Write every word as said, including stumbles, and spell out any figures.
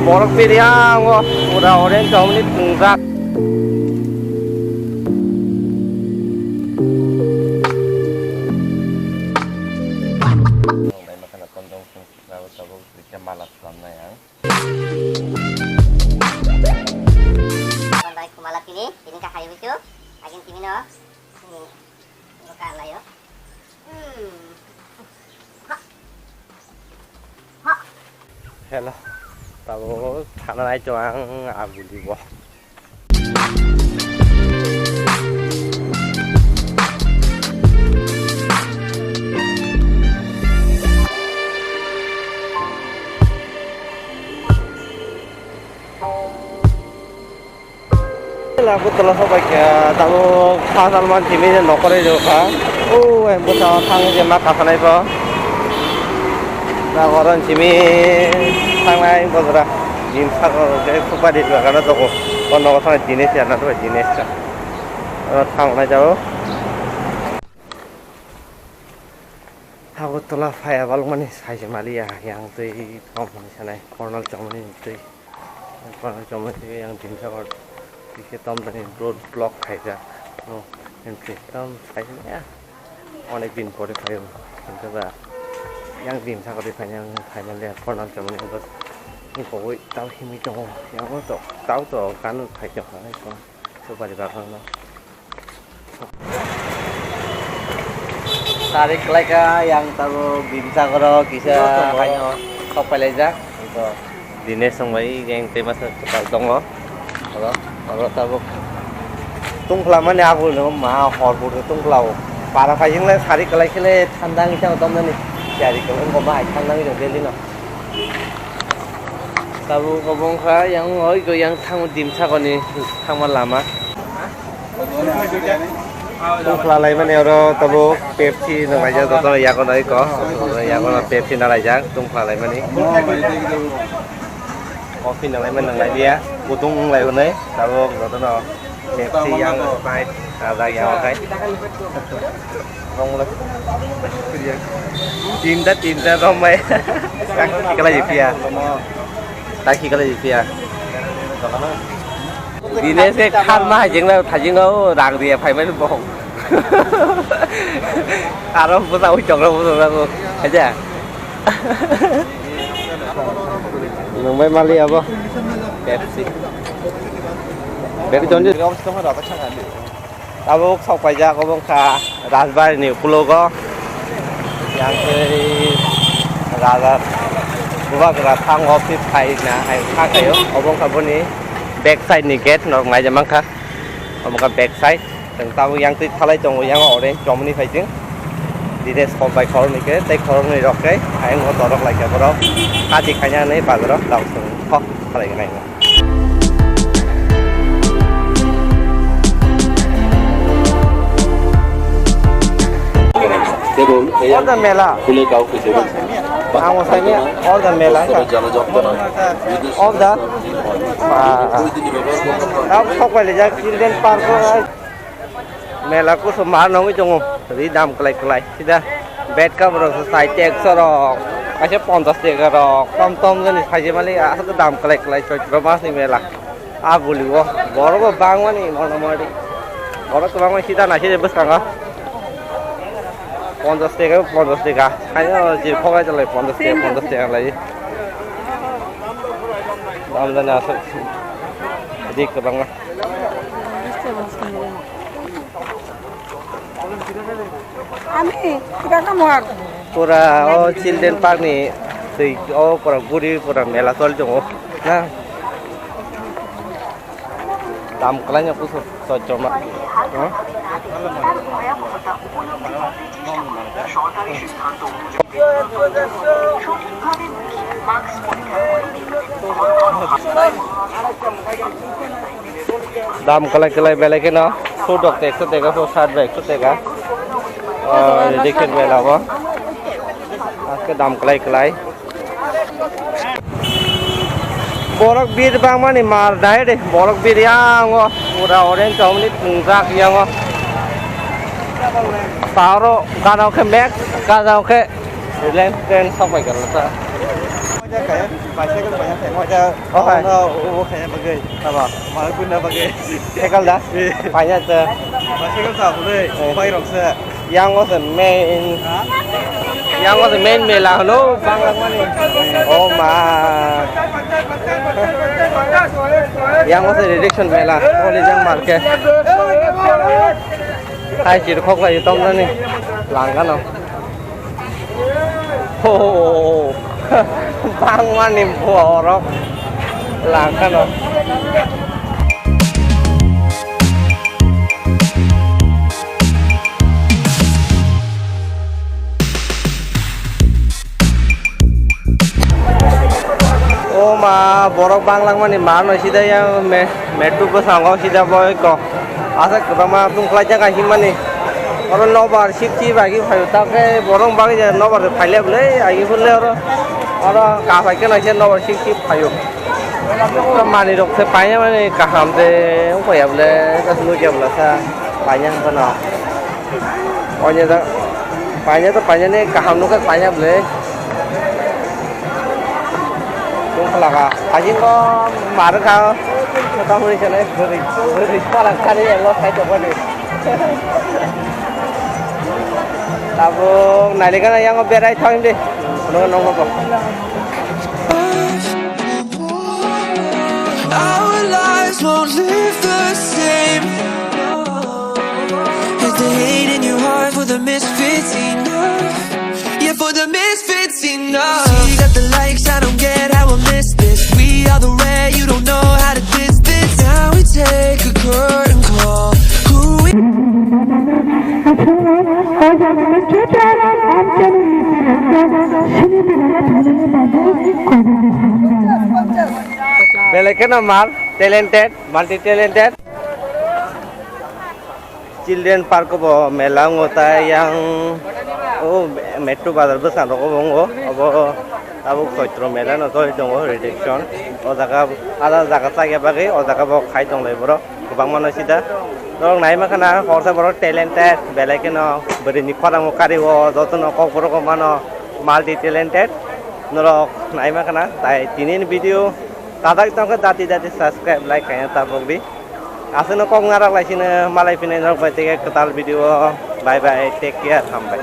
Borok biriyango pura orange chomni pungjak. Bai kumala tini, tini ka hari busu, agin tini no, tini, buka layo. Hmm. Hello, tabo thana nai to ang aguli bo. Labo tola sok bai kha, tamo kha salman simi je nokore jo kha. O, em, bwsa o thang je ma kasanai bo. Na goron simi thangnai bojra. Jin saka je super di bagana to ko. Kono ko thang jine se na to jine se. Oro thangnai jao. Agartala phai abalokmani saise maliya, yang twi tongmani sanai, Kornal Chomoni twi, Kornal Chomoni twi yang dimsa kor, twi khe tomdani road block khaijak, no, entry tom saise maya, onek din pore phaio, hwnkhe ba yang dimsa kor twi phainai, ang phaimaliya, Kornal Chomoni bw wngkogwi tamo himwi tongo, yang to tamo to gana phai tongkha, supari bagan no. Tarik kelaika yang tabo bimsa goro kisa haino sok pailaijak. Dinesh song bai yang tema sa kwtal tongo. Oro, oro tabuk tungphla mani aboni ma hor buru tungphla o. Para phai jingle sari kelai khele thanda wngwi thango tomnani. Sari kelai wngkha ma hai thanda wngwi thango Delhi no. Tabuk obo wngkha yang oi go yang thango dimsa koni thangma lama. Tungphla laimani oro tabuk Pepsi no laijak jotono yago no iko. Yago no Pepsi no laijak tungphla laimani. Coffee no laimani nang laiya. Kutung wng lai hwnwi tabuk jotono Pepsi yang Sprite ajak yang okai. Tinta tinta rombai. Taki kala jipia. Taki kala jipia. Dine se khan ma hajing la thajing o rang dia phai mai bo. Aro busa ui chokro busa ko. Aja. Nang bai mali abo. Pepsi. Pepsi tonji. Tabuk sok paijak obo wngkha Rajbari ni ukulogo. Yang tei Raja Bubagra thango office khaina hai kha khaio. Obo wngkha boni back side ni gate norok naija mankha. Obo wngkha back side. Chwng tabuk yang twi thalai tongo yang orange chomni phai chwng. Dine sok bai khoroknwi khe tei khoroknwi rok khe ayang o torok lai kha borok. Kati khaina hinwi bazaro tabuk chwng thok khalai kha. এবং এই Order mela. ফুলে কাউকে দেবেন না। Ang usai ni order mela ka. জনযন্ত্রণা। Order. Ah. Tamo sok bai lijak children park o. Mela kusu mar nongwi tongo. Ri dam kwlai kwlai. Sida bed cover rok sai ekso rok. Kaisa ponchash taka rok. Tom tom jani saijimali aswk dam kwlai kwlai Choitro mas ni mela. A buli o borok bo bangmani motamoti. Borok kwbangma sida naiside bwskango. Ponchash taka, ponchash taka. Haino je phogai jalai ponchash taka, ponchash taka lai. Dam jani aswk. Dik kwbangma. Ami, kita kamu hak. Pura o children park ni twi o pura guri pura mela choli tongo na. Dam kwlaino kusu Choitro ma. Dam kwlai kwlai belai kheno. Sudok ekso taka, sat bai ekso taka. Oh, dikhen belai bo. Aske dam kwlai kwlai. Borok bir bangmani mar dai de, borok bir yang o, pura orange chomni pungjak yang o. Paro gana khe mek, gana khe Reliance brand sok bai gana ta. Kaya, bicycle paina thai mo ja. Oh, hai. No, o, o kaya bagai. Tama, mal guna bagai. Cycle da? Eh. Paina ta. Bicycle sa bole, eh, pai rok se. Yang o se main. Ha? Yang o se main mela hano, Bangla mani. Oh ma. Yang o se direction mela, Holijang market. Hai, chirkhok lai tong nani. Langkano. Oh, bangmani borok langkano. O ma, borok banglangmani mano sida yang me, metro bwskango sida boy ko. Asa kwbangma tungkhlai jaka himani. Oro nobar sikchi bagi phaio, ta khe borok bagwi je nobar phaile bwle, agi phurle oro, oro kaphai khe naise nobar sikchi phaio. Oro manwi rok se paina mani kaham se wngpaiya bwle, just nukya bwla sa paina wngkha no. Onya da paina to paina ni kaham nukha paina bwle. Tungkhlaka. Hajingo marwkha. Motamoti sene bwrwi, bwrwi palak sari elo sai tongmani. Tabuk nailikana yango berai thang di. Phunukgo nokno bo. Our lives won't live the same. If the hate in your heart for the misfits enough, yeah, for the misfits enough. See, you got the likes, I don't get how I miss this. We are the rare, you don't know how to diss this. Now we take a curtain call. Who we Belai kheno mal, talented, multi talented. Children park bo mela wngo tai yang o metro bazar bwskango bo wngo. Obo tabuk Choitro mela no joi tongo, reception. O jaga ada jaga chaya bagwi o jaga bo khai tonglai borok kwbangma no sida. Norok nai mankha na horsa borok talented, belai kheno bwrwi ni khorang o kari o joto no kokborok o mano multi talented. Norok nai mankha na tai tini ni video. Kwthai tongkhe dati dati subscribe, like khaina tabuk di. Aswkno kok narak lai sino malai phinai norok bai tei kwtal video o. Bye bye, take care, hambai.